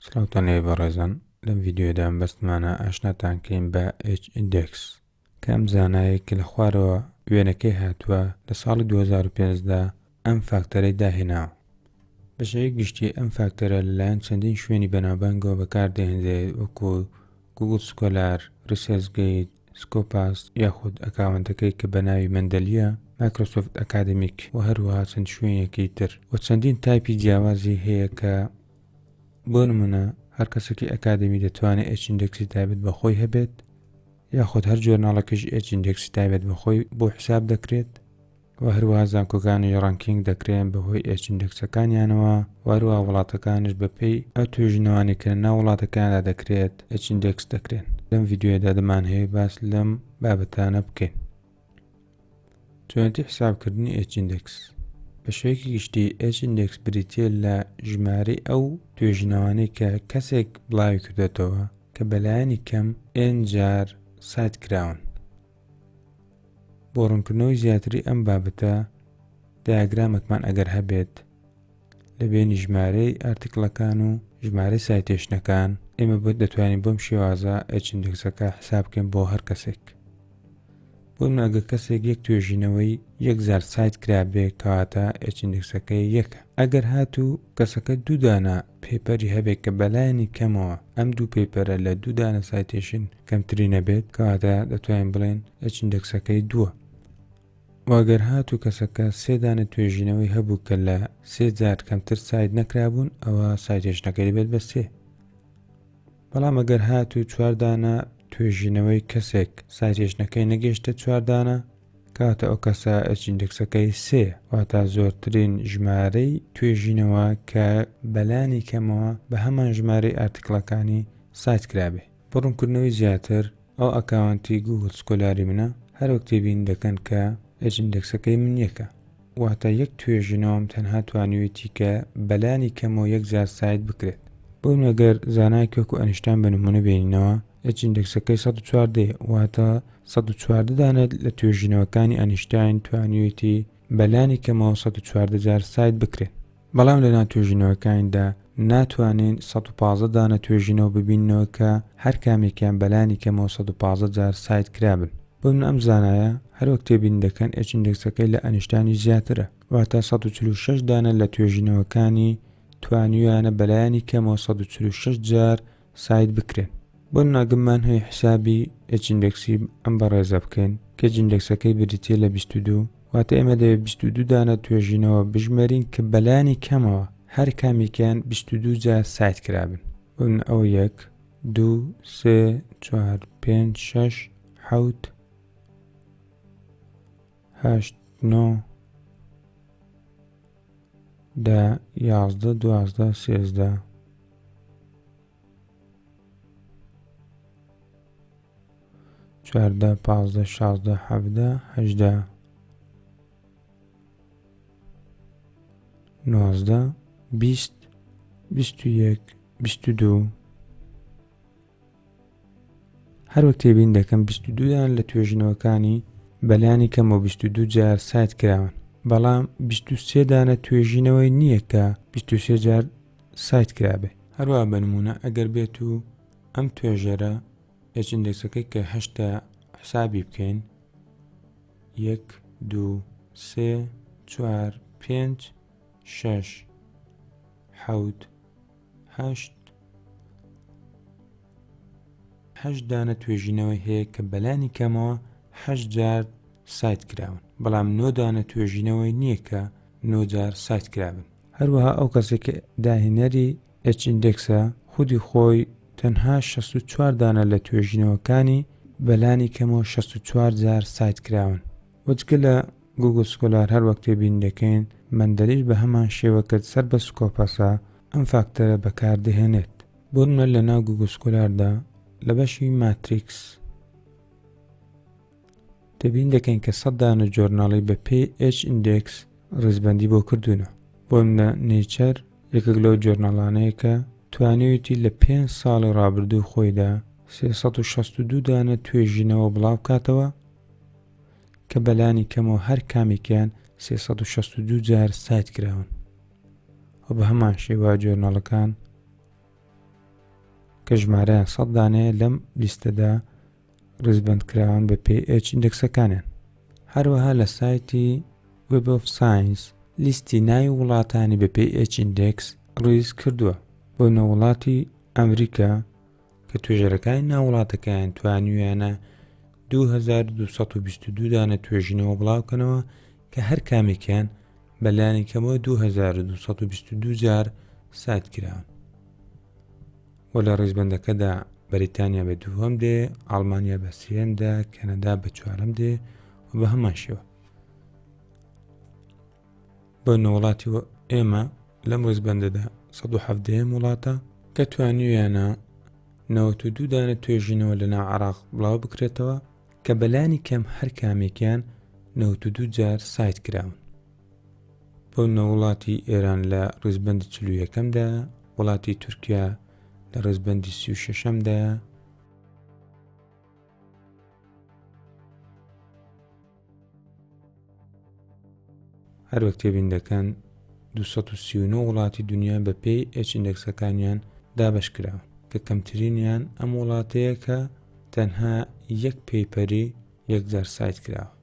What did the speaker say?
سڵاوتان لێ بەڕێزان لەم ڤیدیۆدا مەبەستمانە ئاشناتان کەین بە H index کە ئەم زانایەی کە لە خوارەوە وێنەکەی هاتووە لە ساڵی 2005 دا ئەم factor ەی داهێناوە. بە شێوەی گشتی ئەم factor ە لەلایەن چەندین شوێنی بەناوبانگەوە بەکاردەهێنرێت وەکو Google Scholar، ResearchGate، Scopus یاخود account ەکەی کە بە ناوی Mendeley ە، Microsoft Academic و هەروەها چەند شوێنێکی تر و چەندین type ی جیاوازی هەیە کە بۆ نمونە هەر کەسێکی ئەکادمی دەتوانێت H index ی تایبەت بە خۆی هەبێت یاخود هەر journal ەکەش H index ی تایبەت بە خۆی بۆ حساب دەکرێت و هەروەها زانکۆکانیش ranking دەکرێن بەهۆی H index ەکانیانەوە و هەروەها وڵاتەکانیش بەپێی ئەو توێژینەوانەی کە لەناو وڵاتەکاندا دەکرێت H index دەکرێن. لەم ڤیدیۆیەدا دەمانهەوێت باس لەم بابەتانە بکەین. چۆنێتی حسابکردنی H index بە شێوەیەکی گشتی H index بریتییە لە ژمارەی ئەو توێژینەوانەی کە کەسێک بڵاوی کردێتەوە کە بەلایەنی کەم N جار cite کراون. بۆ ڕوونکردنەوەی زیاتری ئەم بابەتە دیاگرامێکمان ئەگەر هەبێت لە بینی ژمارەی article ەکان و ژمارەی citation ەکان ئێمە بۆ دەتوانین بەم شێوازە H index ەکە حساب بکەین بۆ هەر کەسێک بۆ نمونە ئەگەر کەسێک یەک توێژینەوەی یەک جار cite کرابێ کەواتە H index ەکەی یەکە ئەگەر هاتوو کەسەکە دوو دانە paper ی هەبێت کە بەلایەنی کەمەوە ئەم دوو paper ە لە دوو دانە citation کەمتری نەبێت کەواتە دەتوانین بڵێن H index ەکەی دووە و ئەگەر هاتوو کەسەکە سێ دانە توێژینەوەی هەبوو کە لە سێ جار کەمتر cite نەکرابوون ئەوە citation ەکەی دەبێت بە سێ بەڵام ئەگەر هاتوو چواردانە توێژینەوەی کەسێک citation ەکەی نەگەشتە چواردانە کاتە ئەو کەسە H index ەکەی سێ واتا زۆرترین ژمارەی توێژینەوە کە بەلانی کەمەوە بە هەمان ژمارەی article ەکانی cite کرابێ. بۆ ڕوونکردنەوەی زیاتر ئەو account ی Google Scholar ی منە هەروەک تێبینی دەکەن کە H index ەکەی من یەکە واتە یەک توێژینەوەم تەنها توانیوێتی کە بەلانی کەمەوە یەک جار cite بکرێت. بۆ نمونە گەر زانایەکی وەکو ئەنیشتاین بە نمونە بێنینەوە H index ەکەی 114 واتە 114 دانە لە توێژینەوەکانی ئەنیشتاین توانیوێتی بەلانی کەمەوە 114 جار cite بکرێن. بەڵام لەناو توێژینەوەکانیدا ناتوانین 115 دانە توێژینەوە ببیننەوە کە هەر کامێکیان بەلانی کەمەوە 115 جار cite کرابن. بۆ نمونە ئەم زانایە هەروەک تێبینی دەکەن H index ەکەی لە ئەنیشتاینیش زیاترە، واتە 146 دانە لە توێژینەوەکانی توانیویانە بەلایەنی کەمەوە 146 جار cite بکرێن. بۆ نمونە گەر بمانهەوێ حسابی H index ی ئەم بەڕێزە بکەین کە H index ەکەی بریتیە لە 22 واتە ئێمە دەبێت 22 دانە توێژینەوە بژمێرین کە بەلایەنی کەمەوە هەر کامێکیان 22 جار cite کرابن. بۆ نمونە ئەوە یەک دوو سێ چوار پێنج شەش حەوت هەشت نۆ دە 11 12 سێزدە چواردە پازدە شازدە حەڤدە هەژدە نۆزدە 20 21 22 هەروەک تێبین دەکەم 22 دان لە توێژینەوەکانی بەلانی کەمەوە 22 جار cite کراون بەڵام 23 دانە توێژینەوەی نییە کە 23 جار cite کرابێ. هەروەها بە نموونە ئەگەر بێت و ئەم توێژەرە H index ەکەی کە هەشتە حسابی بکەین یەک دوو سێ چوار پێنج شەش حەوت هەشت هەشت دانە توێژینەوەی هەیە کە بەلانی کەمەوە هەشت جار cite کراون بەڵام نۆ دانە توێژینەوەی نییە کە نۆ جار cite کرابن. هەروەها ئەو کەسێک کە داهێنەری H index ە خودی خۆی تەنها 64 دانە لە توێژینەوەکانی بەلانی کەمەوە 64 جار cite کراون. وە جگە لە Google Scholar هەر وەک تێبینی دەکەین Mendeley ش بە هەمان شێوە کە سەر بە Scopus ە ئەم factor ە بەکار دەهێنێت. بۆ نمونە لە ناو Google Scholar دا لە بەشی matrix تێبینی دەکەین کە 100 دانە journal ی بە پێی H index ڕیزبەندی بۆ کردوونە. بۆ نمونە Nature یەکێک لەو journal انەیە کە توانیویەتی لە پێنج ساڵی ڕابردوو خۆیدا 362 دانە توێژینەوە بڵاوبکاتەوە کە بەلانی کەمەوە هەر کامێکیان 362 جار cite کراون و بە هەمان شێوە journal ەکان. کە ژمارەیان 100 دانەیە لەم لیستەدا ڕیزبەند کراون بە پێی H index ەکانیان. هەروەها لە سایتی Web of Science لیستی ناوی وڵاتانی بە پێی H index ڕیز کردووە. بۆ نە وڵاتی ئەمریکا کە توێژەرەکانی ناو وڵاتەکەیان توانیویانە 2222 دانە توێژینەوە بڵاوکەنەوە کە هەر کامێکیان بەلانی کەمەوە 2222 جار cite کراون. و لە ڕیزبەندەکەدا بەریتانیا بە دووهەم دێ، ئاڵمانیا بە سێیەم دە، کەنەدا بە چوارەم دێ و بە هەمان شێوە. بۆ نەوەڵاتی ئێمە لەم ڕیزبەندەدا 117 وڵاتە کە توانیویانە 92 دانە توێژینەوە لە ناو عراق بڵاو بکرێتەوە کە بەلانی کەم هەر کامێکیان 92 جار cite کراون. بۆ نمونە وڵاتی ئێران لە ڕیزبەندی 41ەمدایە، وڵاتی تورکیا لە ڕیزبەندی 36ەمدایە. هەروەک تێبین دەکەن 239 وڵاتی دنیا بە پێی H index ەکانیان دابەش کراون کە کەمترینیان ئەم وڵاتەیە کە تەنها یەک paper ی یەکجار cite کراوە.